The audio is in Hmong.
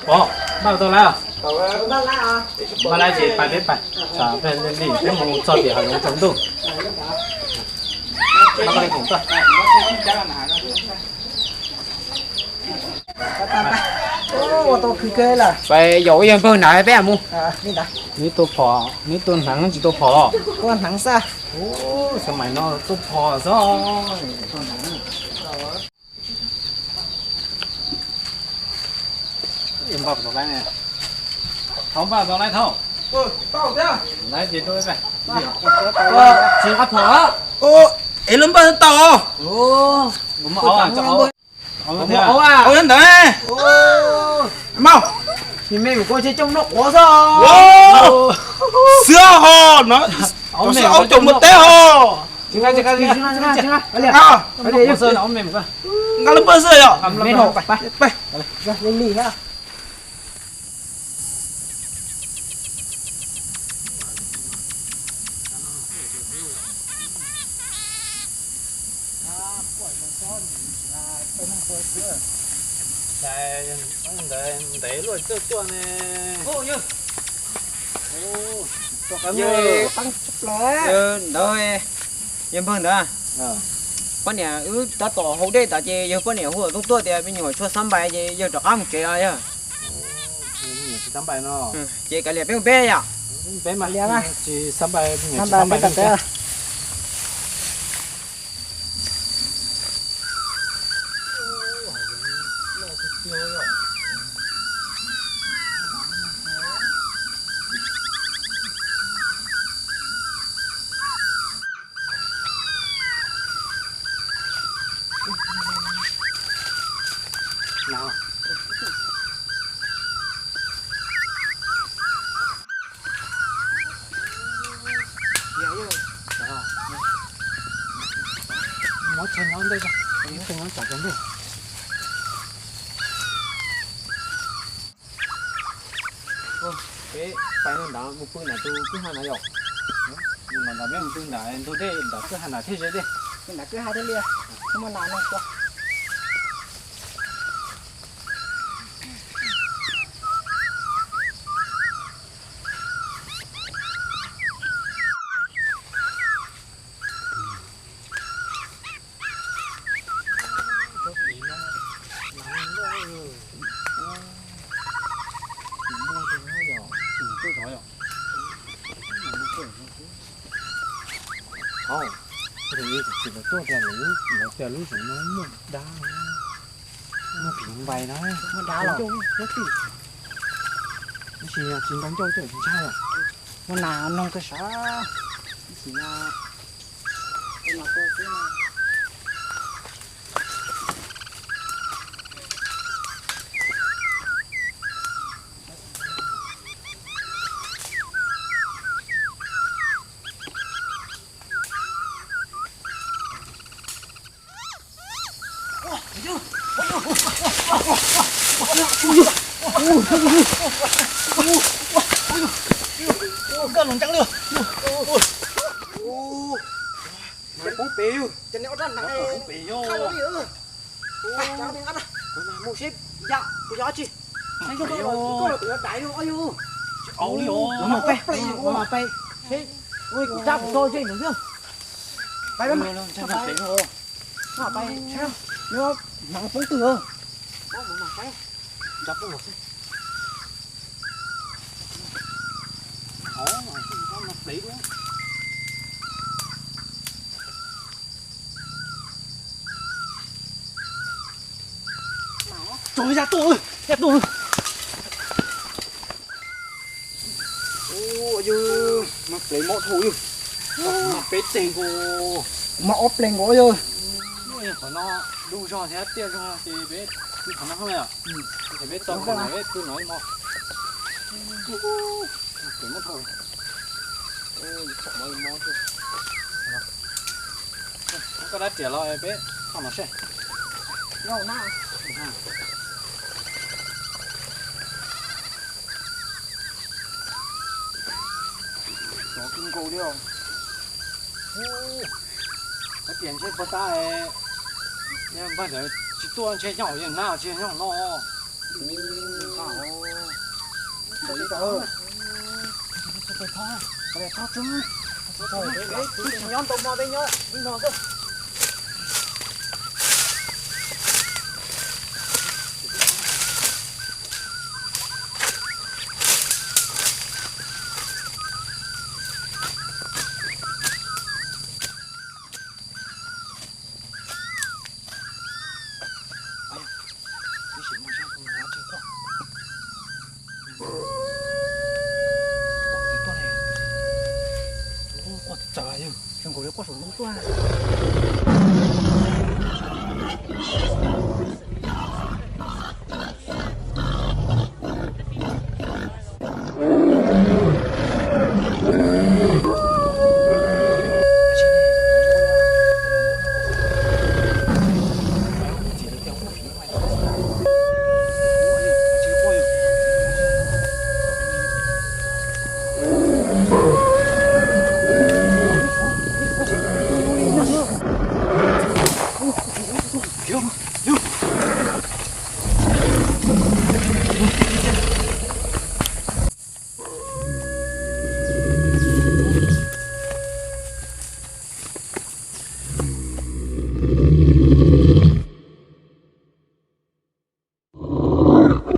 Pov, npaj tau lawm? Npaj lawm ces pais peb pais, tsam peb li peb mus txog tim hav zoov tsaus ntuj. Pais yaum ib yawg npawg nrad peb mus. Nws tua phom, nws tua hneev tsis tua phom los? Tua hneev xwb. Xab mais no tua phom xwb. Npaj tau lawm ne. Thaum npaj tau lawm thaum. Lawm ces rau peb. Tsis nqa phom. Es lub npawg tau. Ua ntawd. Mau. Sis me mus koj tsis coj noj quav xwb. Xwb ho no. Xwb aub cov muaj teb ho. Nqa lub npawg xwb yom. Ntawd ntev luaj tuaj tuaj ne. Ntawd yawg npawg ntawd, poj niam wb tab tom haus dej tas ces yawg poj niam hu tom tuaj tias me nyuam tshuav xab npais ces yawg rov qab mus tsev os yawg. Ces kav liam peb mus peb yom. Peb mas tsis xab npais, me nyuam tsis xab npais. Muab tsho nyob ntej, muab tsho nyob tsam cov ntej. Peb pais no ntawd mus pw nram tus kwj ha na yom. Mus nram ntawd, peb mus pw nram ntug dej nram kwj ha nram thiaj ze dej. Nram kwj ha thiaj li, muaj nas no. Hauv, tsis tau tuaj tias lawv tias lub zoov no muaj dab, muaj phim npais na. Muaj dab los? Tab sis tsis nco ncauj coj tsis ntshai os. Muaj nas noog kawg sav. Tab sis no, Nkauj los ntseeb li. Poob pem yus. Poob pem yus. Mus seb yam puas yog dab tsi. Koj los twb dais yus os yus. Mus peb, mus peb seb kuv rab puas tau zej ntawd xwb. Peb pais, peb pais, nws hnav poob twg. Tso ya tuaj, ya tuaj. Yus mas plev mob dhau yus. Mas peb teg nkaus. Mas ob plev nkaus yus. Qhov no dub zog thiab tiaj zog ces peb pw qhov no yom. Ces peb tau qhov no peb pw no ib hmos. Plev mob dhau. Koj dab riam los peb tho no seb. Tsov kub nkaus li os. Koj tias ntshe puag ta, npawg ntawd tsis tuaj ntshe nyob hauv yeej na, tsis nyob hauv no. Nyob ntau hmo peb nyob ib hmo xwb.